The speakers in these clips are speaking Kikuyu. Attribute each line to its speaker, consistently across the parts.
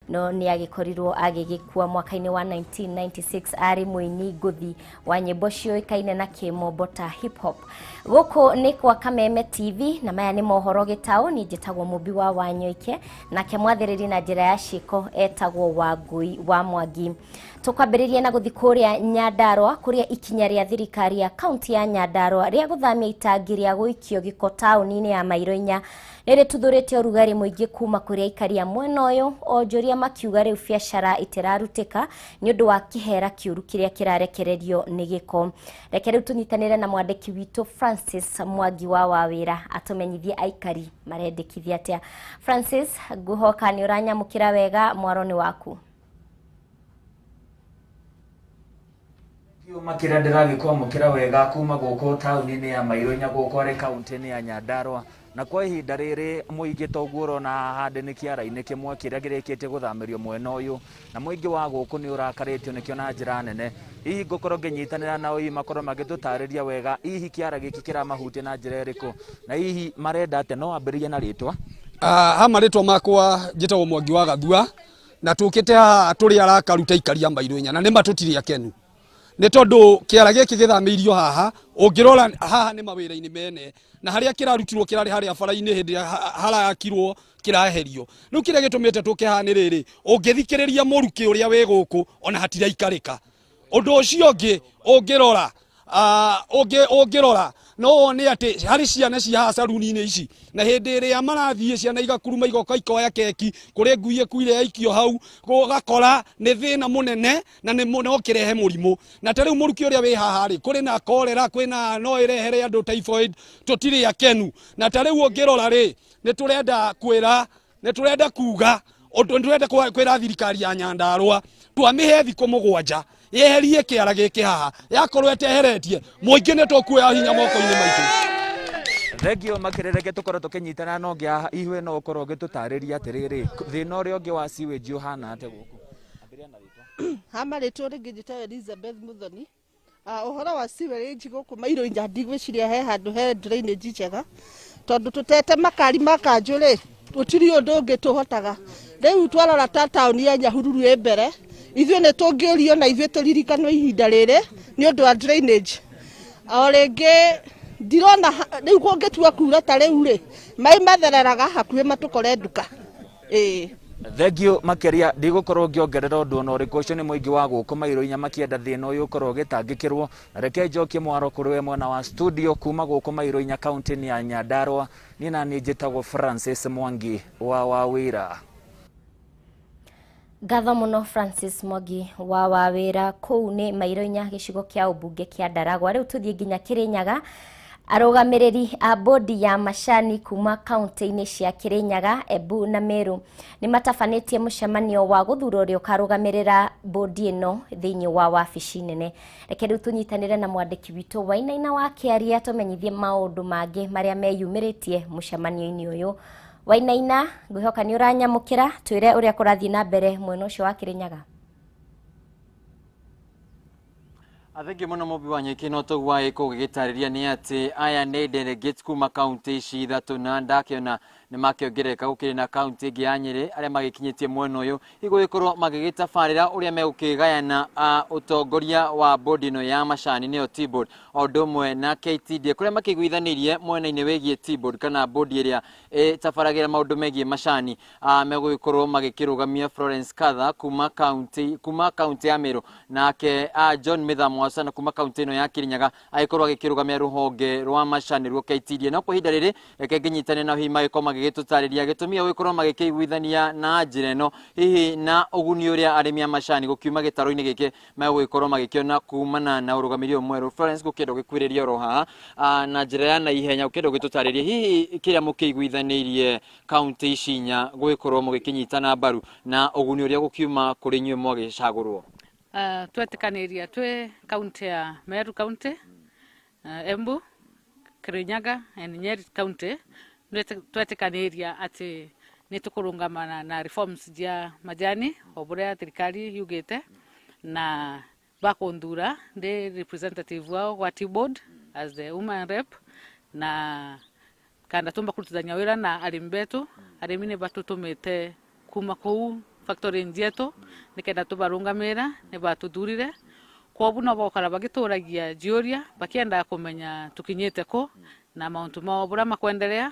Speaker 1: No nĩ agĩkorirwo agĩgĩkua mwaka-inĩ wa 1996 arĩ mũini ngũthi wa nyĩmbo ciũĩkaine na kĩmombo ta hip hop. Gũkũ nĩ kwa Kameme TV na maya nĩ mohoro gĩtaũ. Niĩ njĩtagwo Mũmbi wa Wanyoike, nake mwathĩrĩri na njĩra ya ciĩko etagwo Wangui wa Mwangi. Tũkwambĩrĩria na gũthiĩ kũrĩa Nyandarua, kũrĩa ikinya rĩa thirikari ya kaunti ya Nyandarua rĩa gũthamia itangi rĩa gũikio gĩko taũni-inĩ ya Mairo Inya nĩ rĩtuthũrĩte ũrugarĩ mũingĩ kuma kũrĩ aikari a mwena ũyũ, onjoria makiuga rĩu biacara itirarutĩka nĩ ũndũ wa kĩhera kĩũru kĩrĩa kĩrarekererio nĩ gĩko. Reke rĩu tũnyitanĩre na mwandĩki witũ Francis Mwangi wa Wawĩra atũmenyithie aikari marendekithia atĩa. Francis, ngũhoka nĩ ũranyamũkĩra wega, mwaro nĩ waku.
Speaker 2: Makĩria ndĩragĩkwamũkĩra wega kuma gũkũ taũni-inĩ ya Mairo Inya gũkũ arĩ kaunti-inĩ ya Nyandarua, na kwa ihinda rĩrĩ mũingĩ toguo ũrona haha ndĩ nĩ kĩara-inĩ kĩmwe kĩrĩa kĩrĩkĩtie gũthamĩrio mwena ũyũ, na mũingĩ wa gũkũ nĩ ũrakarĩtio nĩkĩo na njĩra nene. Hihi ngũkorwo ngĩnyitanĩra nao, hihi makorwo magĩtũtarĩria wega hihi kĩara gĩkĩ kĩramahutia na njĩra ĩrĩkũ, na hihi marenda atĩa. No wambĩrĩrie na rĩtwa.
Speaker 3: Ha marĩtwa makwa njĩtagwo Mwangi wa Gathua, na tũkĩte haha tũrĩ arakaru ta aikari a Mairo Inya, na nĩ ma tũtirĩ akenu nĩ tondũ kĩara gĩkĩ gĩthamĩirio haha. Ũngĩrora haha nĩ mawĩra-inĩ mene, na harĩa kĩrarutirwo kĩrarĩ harĩa bara-inĩ hĩndĩ ĩrĩa harakirwo kĩraeherio. Rĩu kĩrĩa gĩtũmĩte tũke haha nĩ rĩrĩ, ũngĩthikĩrĩria mũrukĩ ũrĩa wĩ gũkũ ona hatiraikarĩka. Ũndũ ũcio ũngĩ ũngĩrora ũngĩrora no wone atĩ harĩ ciana cia haha caruni-inĩ ici, na hĩndĩ ĩrĩa marathiĩ ciana igakuruma igoka ikoya keki kũrĩ ngui ĩkuire yaikio hau, ũgakora nĩ thĩna mũnene na nĩ no kĩrehe mũrimũ. Na ta rĩu mũrukĩ ũrĩa wĩ haha rĩ, kũrĩ na korera, kwĩna no ĩrehere andũ typhoid, tũtirĩ akenu. Na ta rĩu ũngĩrora rĩ, nĩ tũrenda kwĩra, nĩ tũrenda kuga ũndũ, nĩ tũrenda kwĩra thirikari ya Nyandarua twamĩhe thikũ 7 yeherie kĩara gĩkĩ haha. Yakorwo ĩteheretie mũingĩ nĩ tũkuoya hinya moko-inĩ maitũ.
Speaker 2: Thengio makĩria, reke tũkorwo tũkĩnyitana na ũngĩ haha. Ihuĩ no ũkorwo ũgĩtũtarĩria atĩrĩrĩ, thĩna ũrĩa ũngĩ wa sewage ũhana atĩa gũkũ? Ambĩrĩria na rĩtwa.
Speaker 4: Ha marĩtwa rĩngĩ njĩtagwo Elizabeth Muthoni. Ũhoro wa sewage gũkũ Mairo Inya ndigwĩciria he handũ he drainage njega, tondũ tũtete makari ma kanjũ rĩ, gũtirĩ ũndũ ũngĩ tũhotaga. Rĩu twarora ta taũni ya Nyahururu ĩ mbere, ithuĩ nĩ tũngĩũrio na ithuĩ tũririkanwo ihinda rĩrĩ nĩ ũndũ wa drainage. O rĩngĩ ndirona rĩu kũngĩtua kura ta rĩu rĩ, maĩ mathereraga hakuhĩ matũkore nduka. Ĩĩ.
Speaker 2: Thengio makĩria, ndigũkorwo ngĩongerera ũndũ ona ũrĩkũ. Ũcio nĩ mũingĩ wa gũkũ Mairo Inya makĩenda thĩna ũyũ ũkorwo ũgĩtangĩkĩrwo, na reke njokie mwaro kũrĩ we mwena wa studio kuma gũkũ Mairo Inya kaunti-inĩ ya Nyandarua. Niĩ na niĩ njĩtagwo Francis Mwangi wa Wawĩra.
Speaker 1: Ngatho mũno Francis Mwangi wa Wawĩra kũu nĩ Mairo Inya gĩcigo kĩa ũmbunge kĩa Ndaragwa. Rĩu tũthiĩ nginya Kĩrĩnyaga. Arũgamĩrĩri a bodi ya macani kuma kaunti-inĩ cia Kĩrĩnyaga, Embu na Meru nĩ matabanĩtie mũcemanio wa gũthura ũrĩa ũkarũgamĩrĩra bodi ĩno thĩinĩ wa wabici nene. Reke rĩu tũnyitanĩre na mwandĩki witũ Wainaina wa Kĩaria tũmenyithie maũndũ mangĩ marĩa meyumĩrĩtie mũcemanio-inĩ ũyũ. Wainaina, ngwĩhoka nĩ ũranyamũkĩra, twĩre ũrĩa kũrathiĩ na mbere mwena ũcio wa Kĩrĩnyaga.
Speaker 5: Athengi mũno Mũmbi wa Nyeki, no tũguo agĩkorwo gĩgĩtarĩria nĩ atĩ aya nĩ delegates kuma kaunti ici ithatũ, na ndakĩona nĩ makĩongerereka gũkĩrĩ na kaunti ĩngĩ ya Nyĩrĩ arĩa magĩkinyĩtie mwena ũyũ igũgĩkorwo magĩgĩtabarĩra ũrĩa megũkĩgayana ũtongoria wa bodi ĩno ya macani nĩyo Tea Board, o ũndũ ũmwe na KTDA kũrĩa makĩiguithanĩirie mwena-inĩ wĩgiĩ Tea Board kana bodi ĩrĩa ĩtabaragĩra maũndũ megiĩ macani. Megũgĩkorwo magĩkĩrũgamia Florence Katha kuma kaunti ya Meru, nake John Mitha Mwasana kuma kaunti ĩno ya Kirinyaga agĩkorwo agĩkĩrũgamia rũhonge rwa macani ruo KTDA. No kwa ihinda rĩrĩ reke ngĩnyitane nao hihi magĩkorwo magĩgĩtũtarĩria gĩtũmi gĩa gũgĩkorwo magĩkĩiguithania na njĩra ĩno, hihi na ũguni ũrĩa arĩmi a macani gũkiuma gĩtarũ-inĩ gĩkĩ megũgĩkorwo magĩkĩona kumana na ũrũgamĩrĩri ũyũ mwerũ. Florence, gũkĩenda ũgĩkuhĩrĩria oro haha na njĩra ya naihenya, ũkĩenda ũgĩtũtarĩrie hihi kĩrĩa mũkĩiguithanĩirie kaunti ici inya gũgĩkorwo mũgĩkĩnyitana mbaru na ũguni ũrĩa gũkiuma kũrĩ inyuĩ mwagĩcagũrwo.
Speaker 6: Twetĩkanĩria twĩ kaunti ya Meru County, Embu, Kirinyaga and Nyeri County, twetĩkanĩria atĩ nĩ tũkũrũngamana na reforms cia majani o ũrĩa thirikari yugĩte, na bakũnthura ndĩ representative wao gwa Tea Board as the woman rep, na kanda tumba kurutithania wĩra na arĩmi betu. Arĩmi nĩ batũtũmĩte kuma kũu factory njietu nikenda tubarungamira ni batuthurire kobu no bokara bagituragia jiuria bakienda kumenya tukinyite ku na mauntu mao bura makwendelea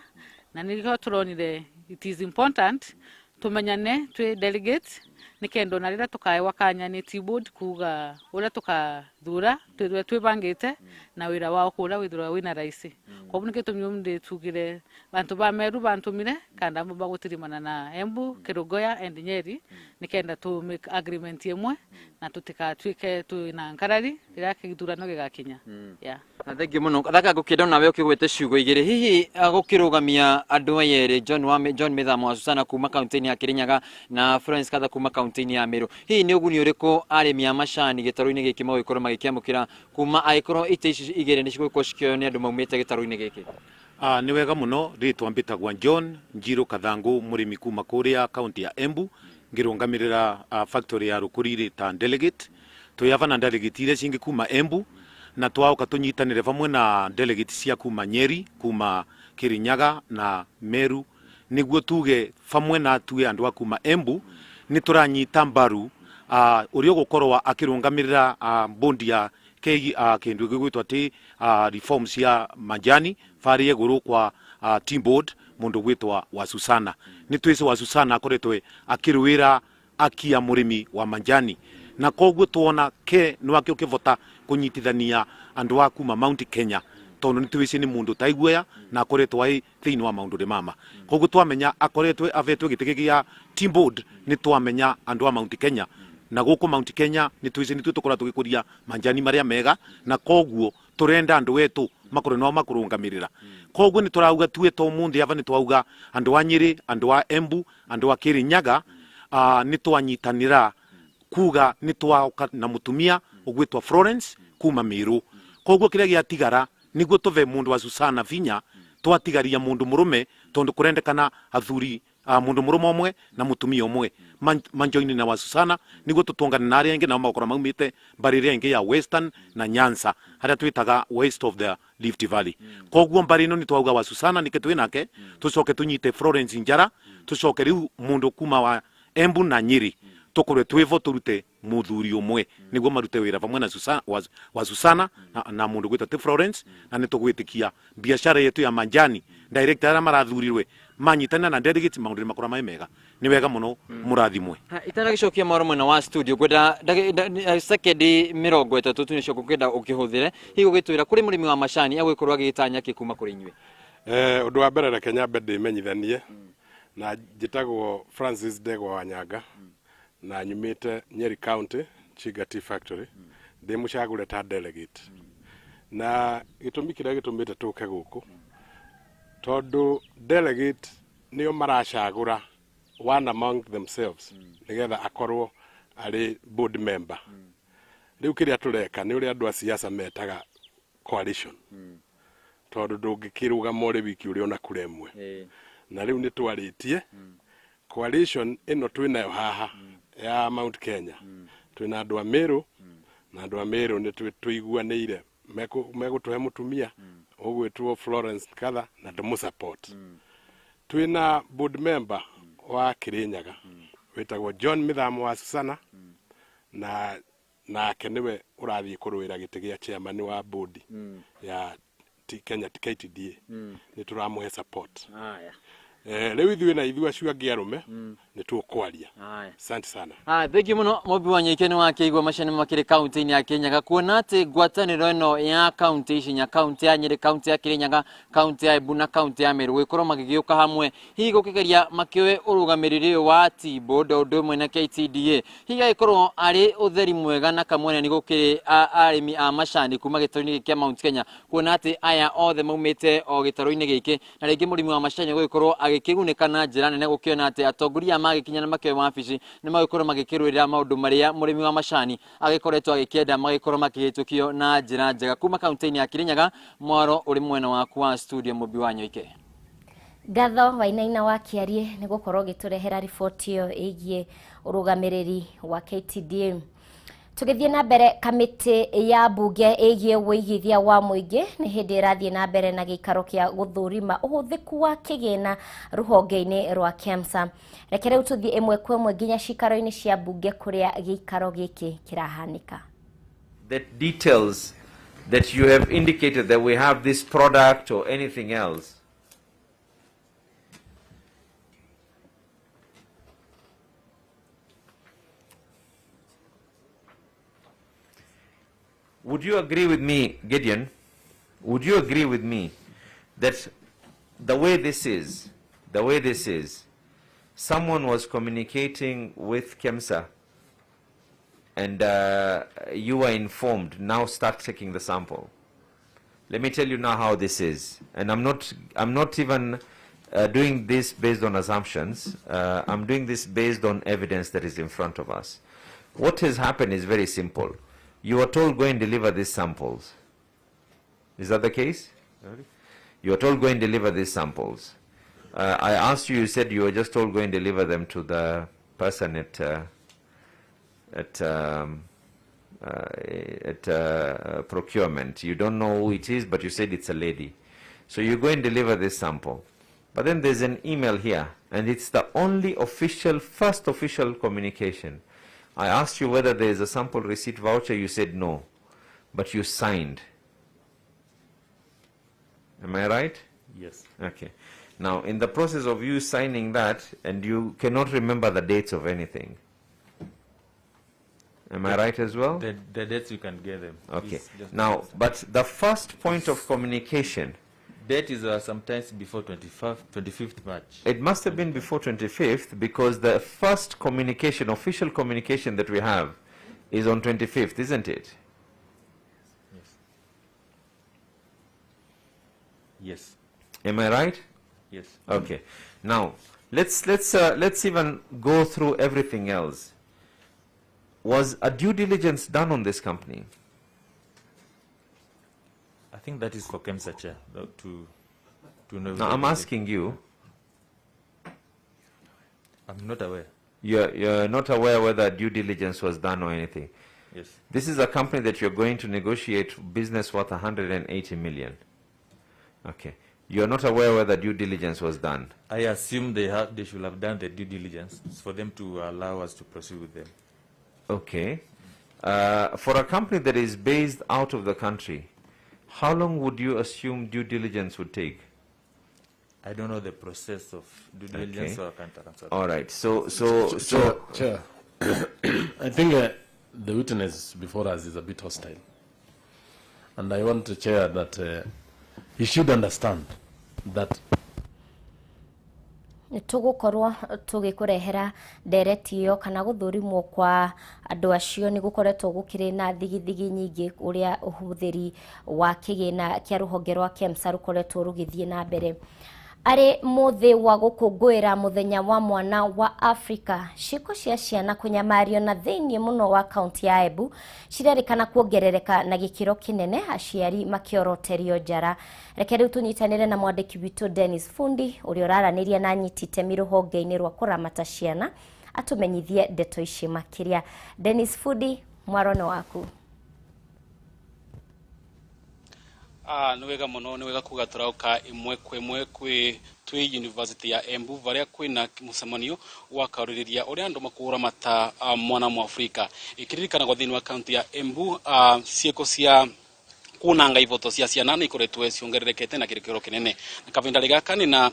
Speaker 6: na nirikio turonire it is important tumenyane twi delegate nikendo na rira tukaewa kanya ni tea board kuga uria tukathura twithwe twibangite na wira wao kuria withirwa wina raisi. Kobu nikitumi ndi tugire bantu ba Meru bantumire kanda bagutirimana na Embu Kerugoya and Nyeri nikenda tu make agreement imwe na tutikatwike twina nkarari rira kithurano gigakinya. Yeah.
Speaker 5: Na thengiũ mũno thaka ngũkĩenda nawe ũkĩgwete ciugo igĩrĩ hihi gũkĩrũgamia andũ aya erĩ John Mĩthamo wa Susana kuma kaunti-inĩ ya Kirinyaga na Florence Katha kuma kaunti-inĩ ya Meru, hihi nĩ ũguni ũrĩkũ arĩmi a macani gĩtarũ-inĩ gĩkĩ magũgĩkorwo magĩkĩamũkĩra kuma angĩkorwo itĩ ici igĩrĩ nĩ cigũgĩkorwo cikĩoywo nĩ andũ maumĩte gĩtarũ-inĩ gĩkĩ?
Speaker 7: Nĩ wega mũno rĩtwa mbĩtagwa John Njiro Kathangu mũrĩmi kuma kũrĩa kaunti ya Embu ngĩrũgamĩrĩra factory ya Rũkũriri ta delegate twĩyava na delegate iria cingĩ kuma Embu na twaoka tunyitanire vamwe na delegate cia kuma Nyeri kuma Kirinyaga na Meru niguo tuge vamwe na tuge andu a kuma Embu ni turanyita mbaru uria ugukorwo akirungamirira bondi ya kindu gigwitwo ati reforms cia majani bari iguru kwa team board mundu gwitwa wa Susana ni twise wa Susana akoretwe akiruira akia murimi wa majani na koguo tuona ke no akio kivota kunyitithania andu a kuma Mount Kenya tondu ni twise ni mundu taiguya na akoretwo ai thiini wa maundu mama koguo twamenya akoretwe avetwe gitigi gia team board ni twamenya andu a Mount Kenya na guku Mount Kenya ni twise ni tutukora tugikuria manjani maria mega na koguo turenda andu wetu makorwo no makurungamirira koguo ni turauga tuwe to munthi ava ni twauga andu a Nyeri andu a Embu andu a Kirinyaga ni twanyitanira kuga ni twaoka na mutumia ugwitwa Florence kuma Meru koguo kiria giatigara niguo tuve mundu wa Susana vinya twatigaria mundu murume tondu kurendekana athuri mundu murume umwe na mutumia umwe manjoini na wa Susana niguo tutungane na aria ingi nao magakorwo maumite mbari iria ingi ya Western na Nyanza haria twitaga West of the Rift Valley. Koguo mbari ino ni twauga wa Susana nike twi nake tucoke tunyite Florence Njara tucoke riu mundu kuma wa Embu na Nyeri tukorwe twivo turute muthuri umwe niguo marute wira vamwe na Susana wa Susana na mundu gwitwa ti Florence na nitugwitikia biashara yetu ya manjani director aria marathurirwe manyitana na delegate maundu makora mai mega ni wega muno murathimwe.
Speaker 5: Itanagicokia mwaro mwena wa studio ngwenda sekendi 30 tu nicio ngwenda ukihuthire hihi gugitwira kuri murimi wa macani agwikorwo agitanya ki kuma kuri inyue.
Speaker 8: Undu wa mbere reke nyambe ndimenyithanie na njitagwo Francis Ndegwa Wanyanga na nyumite Nyeri County Chiga Tea Factory ndi mucagure ta delegate na gitumi kiria gitumite tuke guku tondu delegate nio maracagura one among themselves nigetha akorwo ari board member. Riu kiria tureka ni uria andu a siasa metaga coalition tondu ndungikirugama uri wiki uri ona kura imwe na riu ni twaritie coalition ino twinayo haha ya Mount Kenya twina andu a Meru na andu a Meru ni twiguanire megutuhe mutumia ugwitwo Florence Katha na tumu support. Twina board member wa Kirinyaga witagwo John Mithamo wa Susana na nake niwe urathie kuruira giti gia chairman wa board ya Kenya KTDA ni turamuhe support. Riu ithuĩ na ithuĩ acio angĩ arũme nĩ tũkwaria. Asante sana.
Speaker 5: Thengiũ mũno Mũmbi wa Nyaike nĩ wakĩigua macani makĩrĩ kaunti-inĩ ya Kirinyaga kuona atĩ ngwatanĩro ĩno ya kaunti ici nya kaunti ya Nyeri, kaunti ya Kirinyaga, kaunti ya Embu na kaunti ya Meru gũgĩkorwo magĩgĩũka hamwe hihi gũkĩgeria makĩoe ũrũgamĩrĩri ũyũ wa Tea Board o ũndũ ũmwe na KTDA hihi agĩkorwo arĩ ũtheri mwega na kamwene nĩ gũkĩrĩ arĩmi a macani kuma gĩtarũ-inĩ gĩkĩ kĩa Mount Kenya kuona atĩ aya othe maumĩte o gĩtarũ-inĩ gĩkĩ na rĩngĩ mũrĩmi wa macani gũgĩkorwo agĩkĩgunĩka na njĩra nene gũkĩona atĩ atongoria magĩkinya na makĩoe wabici nĩ magĩkorwo magĩkĩrũĩrĩra maũndũ marĩa mũrĩmi wa macani agĩkoretwo agĩkĩenda magĩkorwo makĩhĩtũkio na njĩra njega kuma kaunti-inĩ ya Kirinyaga. Mwaro ũrĩ mwena waku wa studio Mũmbi wa Nyoike.
Speaker 1: Ngatho Wainaina wa Kĩarie nĩ gũkorwo ũgĩtũrehera riboti ĩyo ĩgiĩ ũrũgamĩrĩri wa KTDA. Tũgĩthiĩ na mbere, kamĩtĩ ya mbunge ĩgiĩ wũigithia wa mũingĩ nĩ hĩndĩ ĩrathiĩ na mbere na gĩikaro kĩa gũthũrima ũhũthĩku wa kĩgĩna rũhonge-inĩ rwa KEMSA. Reke rĩu tũthiĩ ĩmwe kwa ĩmwe nginya cikaro-inĩ cia mbunge kũrĩa gĩikaro gĩkĩ kĩrahanĩka.
Speaker 9: The details that you have indicated that we have this product or anything else. Would you agree with me, Gideon? Would you agree with me that the way this is, someone was communicating with KEMSA and you were informed, now start taking the sample. Let me tell you now how this is. And I'm not even doing this based on assumptions. I'm doing this based on evidence that is in front of us. What has happened is very simple. You are told go and deliver these samples. Is that the case? You are told go and deliver these samples. I asked you, you said you were just told go and deliver them to the person at procurement. You don't know who it is, but you said it's a lady. So you go and deliver this sample. But then there's an email here, and it's the only official, first official communication. I asked you whether there is a sample receipt voucher, you said no, but you signed. Am I right?
Speaker 10: Yes.
Speaker 9: Okay. Now, in the process of you signing that, and you cannot remember the dates of anything. Am I right as well?
Speaker 10: The dates you can get them.
Speaker 9: Okay.
Speaker 10: Please just
Speaker 9: Now, but the first point of communication,
Speaker 10: Date is sometimes before 25th March.
Speaker 9: It must have been before 25th because the first communication, official communication that we have is on 25th, isn't it?
Speaker 10: Yes. Yes.
Speaker 9: Am I right?
Speaker 10: Yes.
Speaker 9: Okay. Now, let's even go through everything else. Was a due diligence done on this company?
Speaker 10: I think that is for KEMSA chair to know.
Speaker 9: Now, I'm asking you.
Speaker 10: I'm not aware.
Speaker 9: You're not aware whether due diligence was done or anything.
Speaker 10: Yes.
Speaker 9: This is a company that you're going to negotiate business worth 180 million. Okay. You're not aware whether due diligence was done.
Speaker 10: I assume they should have done the due diligence for them to allow us to proceed with them.
Speaker 9: Okay. For a company that is based out of the country, how long would you assume due diligence would take?
Speaker 10: I don't know the process of due diligence, so I can't answer that.
Speaker 9: All right. So
Speaker 8: Chair, I think the witness before us is a bit hostile. And I want to chair that he should understand that
Speaker 1: Nĩ tũgũkorwo tũgĩkũrehera ndereti ĩyo kana gũthũrimwo kwa andũ acio. Nĩ gũkoretwo gũkĩrĩ na thigithigi nyingĩ ũrĩa ũhũthĩri wa kĩgĩna kĩa rũhonge rwa KEMSA rũkoretwo rũgĩthiĩ na mbere. Arĩ mũthĩ wa gũkũngũĩra mũthenya wa mwana wa Afrika, ciĩko cia ciana kũnyamario na thĩinĩ mũno wa kaunti ya Embu cirerĩkana kuongerereka na gĩkĩro kĩnene, aciari makĩoroterio njara. Reke rĩu tũnyitanĩre na mwandĩki witũ Dennis Fundi ũrĩa ũraranĩria na anyiti itemi rũhonge-inĩ rwa kũramata ciana atũmenyithie ndeto ici makĩria. Dennis Fundi, mwarono waku.
Speaker 11: Nĩ wega mũno, nĩ wega kuga tũrauka ĩmwe kwa ĩmwe kwĩ twĩ University ya Embu varia kwĩna mũcemanio wa karũrĩrĩria ũrĩa andũ makũramata mwana mwafrika ĩkĩririkanagwo thĩinĩ wa kaunti ya Embu. Ciĩko cia kunanga ivoto cia ciana nĩ ikoretwo ciongererekete na gĩkĩro kĩnene, na kavinda gaka nĩ na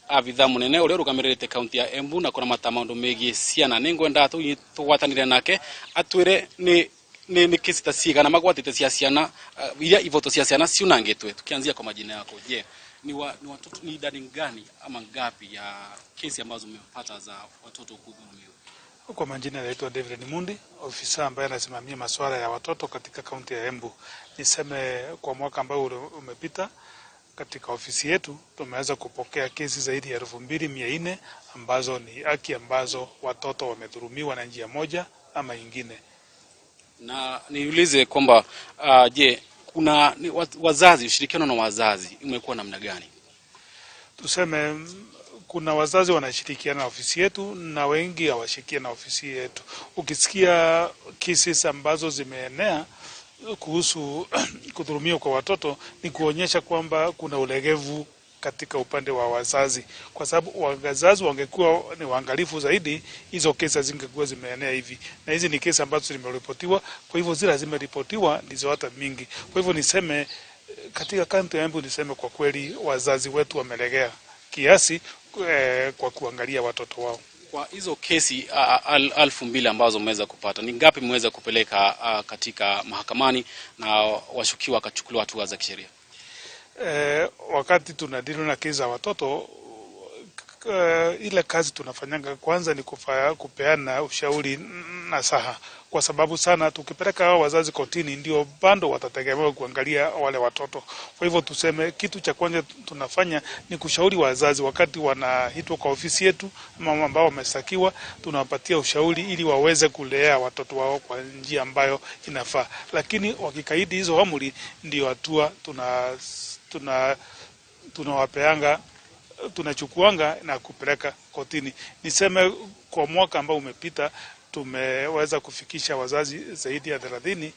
Speaker 11: abitha munene ũrĩa ũrũgamĩrĩrĩte kaunti ya Embu na kũramata maũndũ megiĩ ciana. Nĩ ngwenda tũgwatanĩre nake atwĩre nĩ kesi ta cigana magwatĩte cia ciana iria ivoto cia ciana ciunangĩtwe. Tukianzia kwa majina yako, je, ni watoto ni idadi gani ama ngapi ya kesi ambazo mmepata za watoto kudhulumiwa?
Speaker 12: Kwa majina naitwa David Mundi, ofisa ambaye anasimamia masuala ya watoto katika kaunti ya Embu. Niseme kwa mwaka ambao umepita katika ofisi yetu tumeweza kupokea kesi zaidi ya 2400 ambazo ni haki ambazo watoto wamedhulumiwa na njia moja ama ingine.
Speaker 11: Na niulize kwamba je, kuna ni wazazi, ushirikiano na wazazi umekuwa namna gani?
Speaker 12: Tuseme Kuna wazazi wanashirikiana na ofisi yetu na wengi hawashirikiani na ofisi yetu. Ukisikia cases ambazo zimeenea kuhusu kudhulumiwa kwa watoto ni kuonyesha kwamba kuna ulegevu katika upande wa wazazi, kwa sababu wazazi wangekuwa ni waangalifu zaidi, hizo kesi zingekuwa zimeenea hivi. Na hizi ni kesi ambazo zimeripotiwa, kwa hivyo zile zimeripotiwa ndizo hata mingi. Kwa hivyo niseme katika kaunti ya Embu, niseme kwa kweli wazazi wetu wamelegea kiasi kwa kuangalia watoto wao.
Speaker 11: Kwa hizo kesi 2000 ambazo mmeweza kupata, ni ngapi mmeweza kupeleka katika mahakamani na washukiwa wakachukuliwa hatua za kisheria?
Speaker 12: Wakati tunadili na kesi za watoto, ile kazi tunafanyanga kwanza ni kupeana ushauri na saha, kwa sababu sana tukipeleka hao wazazi kotini ndio bado watategemewa kuangalia wale watoto. Kwa hivyo tuseme kitu cha kwanza tunafanya ni kushauri wazazi wakati wanaitwa kwa ofisi yetu ama ambao wameshtakiwa, tunawapatia ushauri ili waweze kulea watoto wao kwa njia ambayo inafaa. Lakini wakikaidi hizo amri, ndio hatua tunawapeanga, tunachukuanga na kupeleka kotini. Niseme kwa mwaka ambao umepita tumeweza kufikisha wazazi zaidi ya 30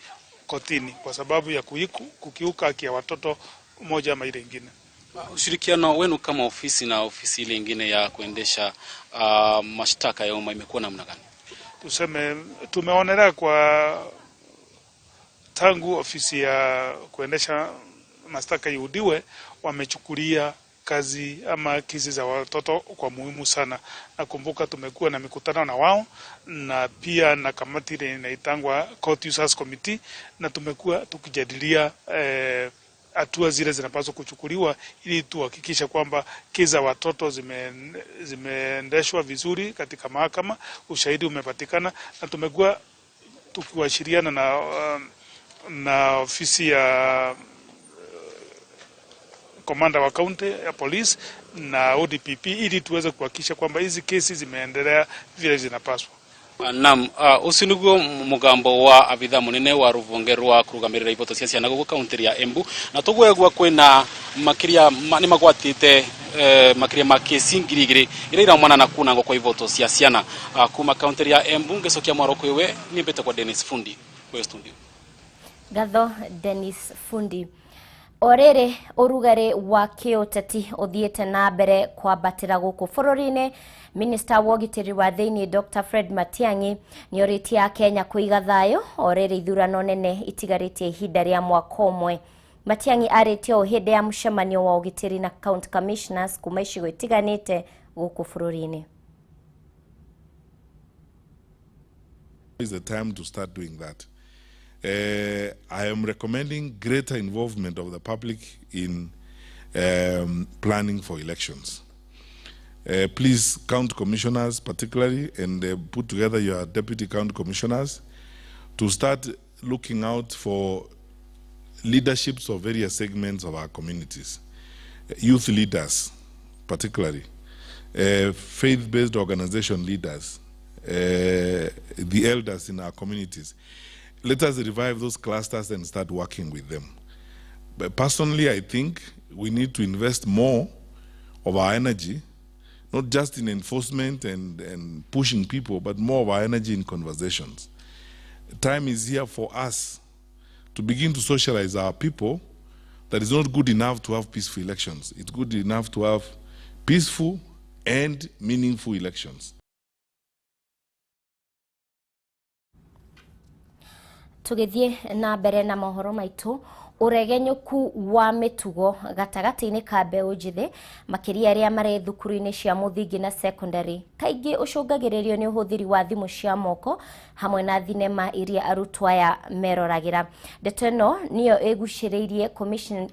Speaker 12: kotini kwa sababu ya kukiuka haki ya watoto moja ama ile ingine.
Speaker 11: Ushirikiano wenu kama ofisi na ofisi ile ingine ya kuendesha mashtaka ya umma imekuwa namna gani?
Speaker 12: Tuseme tumeonelea kwa tangu ofisi ya kuendesha mashtaka iudiwe, wamechukulia kazi ama kesi za watoto kwa muhimu sana. Nakumbuka tumekuwa na mikutano na wao na pia na kamati ile inaitangwa Court Users Committee, na tumekuwa tukijadilia hatua zile zinapaswa kuchukuliwa ili tuhakikishe kwamba kesi za watoto zimeendeshwa vizuri katika mahakama, ushahidi umepatikana, na tumekuwa tukiwashiriana na ofisi ya komanda wa kaunti ya polisi na ODPP ili tuweze kuhakikisha kwamba hizi kesi zimeendelea vile zinapaswa.
Speaker 11: Naam, ucio niguo mugambo wa abitha munene wa ruvonge rwa kurugamirira ivoto cia ciana guku kaunti ya Embu, na tugwegwa kwina makiria ni magwatite makiria ma kesi 2000 iria iraumana na kunangwo kwa ivoto cia ciana kuma kaunti ya Embu. Ngicokia mwaro kwiwe nimbite kwa Dennis Fundi kwa studio.
Speaker 1: Gatho Dennis Fundi. Orere urugari wa kiuteti uthiite na mbere kwambatira guku bururi-ini. Minister wa ũgitĩri wa thĩinĩ Dr. Fred Matiang'i nĩorĩtie Akenya kũiga thayũ orĩrĩ ithurano nene itigarĩtie ihinda rĩa mwaka ũmwe. Matiang'i arĩtie ũũ hĩndĩ ya mũcemanio wa ũgitĩri na county commissioners kuma icigo itiganĩte gũkũ bũrũri-inĩ.
Speaker 13: Is the time to start doing that. I am recommending greater involvement of the public in planning for elections. Please, county commissioners particularly, and put together your deputy county commissioners to start looking out for leaderships of various segments of our communities. Youth leaders particularly, faith-based organization leaders, the elders in our communities. Let us revive those clusters and start working with them. But personally, I think we need to invest more of our energy, not just in enforcement and pushing people, but more of our energy in conversations. Time is here for us to begin to socialize our people that it's not good enough to have peaceful elections. It's good enough to have peaceful and meaningful elections.
Speaker 1: Tugithie na mbere na mohoro maitu, uregenyuku wa mitugo gatagatĩ-inĩ ka mbeũ njĩthĩ makĩria arĩa marĩ thukuru-inĩ cia mũthingi na secondary kaingĩ ũcũngagĩrĩrio nĩ ũhũthĩri wa thimũ cia moko hamwe na thinema iria arutwo aya meroragĩra. Ndeto ĩno nĩyo ĩgucĩrĩirie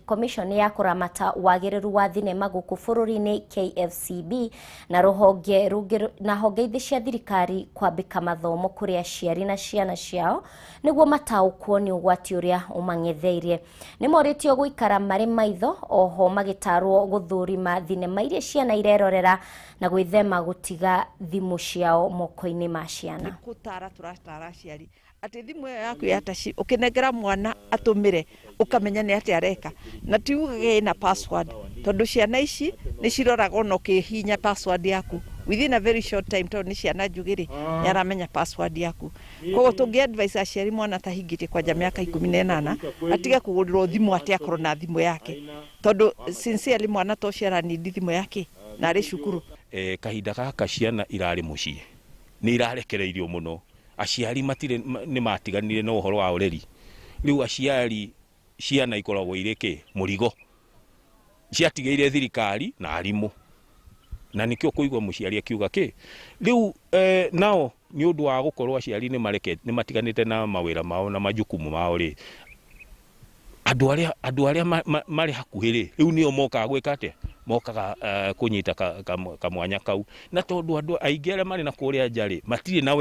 Speaker 1: commission ya kũramata wagĩrĩru wa thinema gũkũ bũrũri-inĩ KFCB na rũhonge rũngĩ na honge ingĩ cia thirikari kwambĩka mathomo kũrĩ aciari na ciana ciao nĩguo mataũkwo nĩ ũgwati ũrĩa ũmang'etheire. Nĩ morĩtio gũikara marĩ maitho oho magĩtarwo gũthũrima thinema iria ciana irerorera na gwĩthema gũtiga thimũ ciao moko-inĩ ma ciana.
Speaker 14: Gũtara tũratara aciari atĩ thimũ ĩyo yaku ya taci ũkĩnengera mwana atũmĩre ũkamenya nĩ atĩa areka, na ti ugage ĩna password, tondũ ciana ici nĩ ciroraga ona ũkĩhihinya password yaku within a very short time, tondũ nĩ ciana njũgĩ rĩ, nĩ aramenya password yaku. Koguo tũngĩ advise aciari mwana atahingĩtie kwanja mĩaka 18 atige kũgũrĩrwo thimũ atĩ akorwo na thimũ yake, tondũ sincerely mwana ta ũcio aranindi thimũ yake na arĩ cukuru.
Speaker 15: Kahinda gaka ciana irarĩ mũciĩ nĩ irarekereirio mũno, aciari matirĩ nĩ matiganire na ũhoro wa ũreri. Rĩu aciari ciana ikoragwo irĩ kĩ mũrigo, ciatigĩire thirikari na arimũ, na nĩkĩo kũigua mũciari akiuga kĩ rĩu nao nĩ ũndũ wa gũkorwo aciari nĩ matiganĩte na mawĩra mao na majukumu mao rĩ, andũ arĩa marĩ hakuhĩ rĩ, rĩu nĩo mokaga gwĩka atĩa, mokaga kũnyita kamwanya kau, na tondũ andũ aingĩ arĩa marĩ na kũrĩa nja rĩ matirĩ na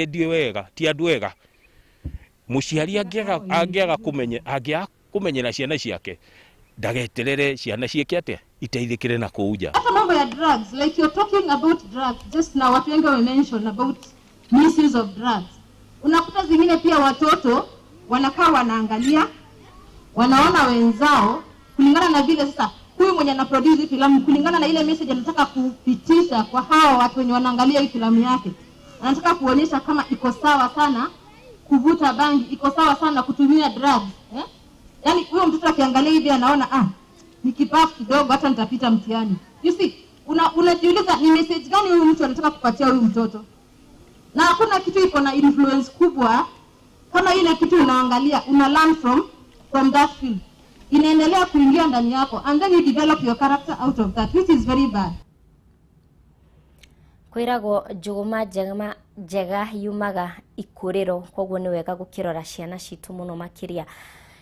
Speaker 15: ti wega, ti andũ ega. Mũciari angĩaga kũmenyera ciana ciake ndageterere ciana ciĩke atĩa, iteithĩkĩre na kũu nja.
Speaker 16: Hata mambo ya drugs, like you're talking about drugs just now, watu wengi wame mention about misuse of drugs. Unakuta zingine pia watoto wanakaa wanaangalia, wanaona wenzao kulingana na vile sasa huyu mwenye ana produce filamu, kulingana na ile message anataka kupitisha kwa hao watu wenye wanaangalia hii filamu yake, anataka kuonyesha kama iko sawa sana kuvuta bangi, iko sawa sana kutumia drugs, eh? Yaani huyo mtoto akiangalia hivi anaona nikipafu kidogo hata nitapita mtihani. You see, unajiuliza ni message gani huyu mtu anataka kupatia huyu mtoto. Na hakuna kitu iko na influence kubwa kama ile kitu unaangalia, una learn from that film. Inaendelea kuingia ndani yako and then you develop your character out of that, which is very bad.
Speaker 1: Kwiragwo njũgũma njega yumaga ikũrĩro, koguo nĩ wega gũkĩrora ciana citũ mũno makĩria.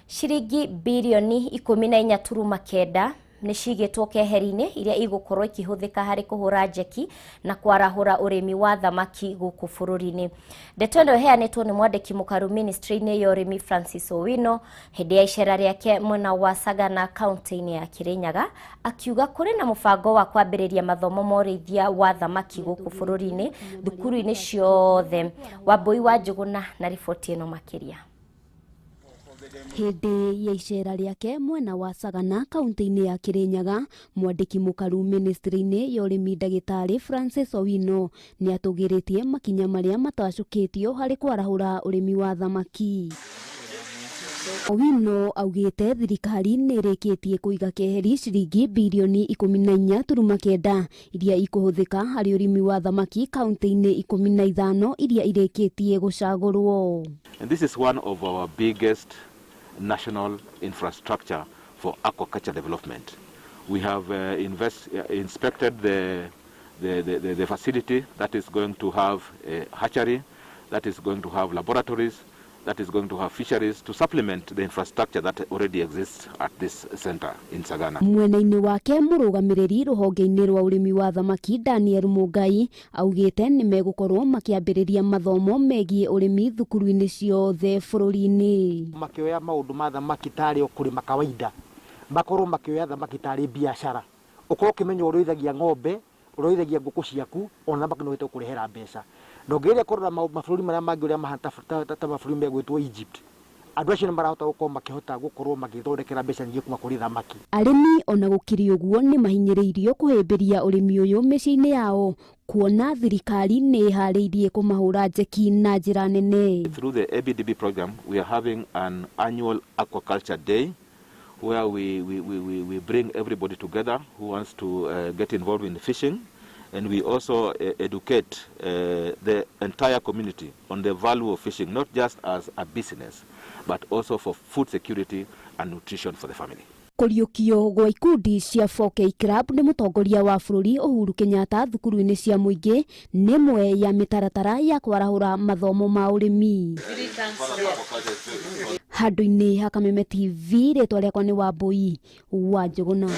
Speaker 1: Ciringi birioni 14.9 nĩ cigĩtwo keheri-inĩ iria igũkorwo ikĩhũthĩka harĩ kũhũra njeki na kwarahũra ũrĩmi wa thamaki gũkũ bũrũri-inĩ. Ndeto ĩno ĩheanĩtwo nĩ mwandĩki mũkaru ministry-inĩ ya ũrĩmi Francis Owino hĩndĩ ya icera rĩake mwena wa Sagana kaunti-inĩ ya Kirinyaga, akiuga kũrĩ na mũbango wa kwambĩrĩria mathomo ma ũrĩithia wa thamaki gũkũ bũrũri-inĩ thukuru-inĩ ciothe. Wambui wa Njũgũna na riboti ĩno makĩria.
Speaker 17: Hĩndĩ ya icera rĩake mwena wa Sagana kaunti-inĩ ya Kirinyaga, mwandĩki mũkaru ministry-inĩ ya ũrĩmi ndagĩtarĩ Francis Owino nĩ atũgĩrĩtie makinya marĩa matacũkĩtio harĩ kwarahũra ũrĩmi wa thamaki. Owino augĩte thirikari nĩ ĩrĩkĩtie kũiga keheri ciringi birioni 14.9 iria ikũhũthĩka harĩ ũrĩmi wa thamaki kaunti-inĩ 15 iria irĩkĩtie gũcagũrwo.
Speaker 18: And this is one of our biggest national infrastructure for aquaculture development. We have inspected the facility that is going to have a hatchery, that is going to have laboratories, that is going to have fisheries to supplement the infrastructure that already exists at this center in Sagana.
Speaker 17: Mwena-inĩ wake mũrũgamĩrĩri rũhonge-inĩ rwa ũrĩmi wa thamaki Daniel Mungai augĩte nĩ megũkorwo makĩambĩrĩria mathomo megiĩ ũrĩmi thukuru-inĩ ciothe bũrũri-inĩ.
Speaker 19: Makĩoya maũndũ ma thamaki tarĩ o kũrĩma kawaida, makorwo makĩoya thamaki tarĩ biacara, ũkorwo ũkĩmenya ũrĩithagia ng'ombe, ũrĩithagia ngũkũ ciaku, ona thamaki no ĩhote gũkũrehera mbeca. Na ũngĩgeria kũrora mabũrũri marĩa mangĩ ũrĩa mahana ta mabũrũri megwĩtwo Egypt, andũ acio nĩ marahota gũkorwo makĩhota gũkorwo magĩthondekera mbeca nyingĩ kuma kũrĩ thamaki.
Speaker 17: Arĩmi ona gũkĩrĩ ũguo nĩ mahinyĩrĩirio kũhĩmbĩria ũrĩmi ũyũ mĩciĩ-inĩ yao, kuona thirikari nĩ ĩharĩirie kũmahũra njeki na njĩra nene.
Speaker 18: Through the ABDB program, we are having an annual aquaculture day where we bring everybody together who wants to get involved in fishing. And we also educate the entire community on the value of fishing, not just as a business, but also for food security and nutrition for the family.
Speaker 17: Kũriũkio gwa ikundi cia 4K Club nĩ mũtongoria wa bũrũri Uhuru Kenyatta thukuru-inĩ cia mũingĩ nĩ ĩmwe ya mĩtaratara ya kwarahũra mathomo ma ũrĩmi. Handũ-inĩ ha Kameme TV, rĩtwa rĩakwa nĩ Wambui wa Njũgũna.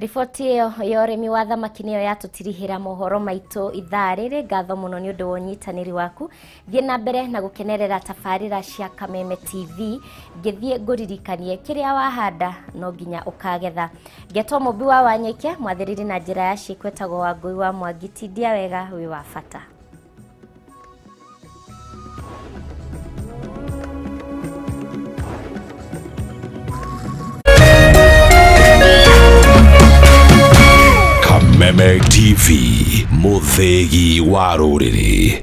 Speaker 1: Riboti ĩyo ya ũrĩmi wa thamaki nĩyo yatũtirihĩra mohoro maitũ ithaa rĩrĩ. Ngatho mũno nĩ ũndũ wa ũnyitanĩri waku. Thiĩ na mbere na gũkenerera tabarĩra cia Kameme TV. Ngĩthiĩ ngũririkanie kĩrĩa wahanda no nginya ũkagetha. Ngetwo Mũmbi wa Wanyike, mwathĩrĩri na njĩra ya ciĩko etagwo Wangũi wa Mwangi. Tindia wega, wĩ wa bata.
Speaker 20: Kameme TV, mũthĩgi wa rũrĩrĩ.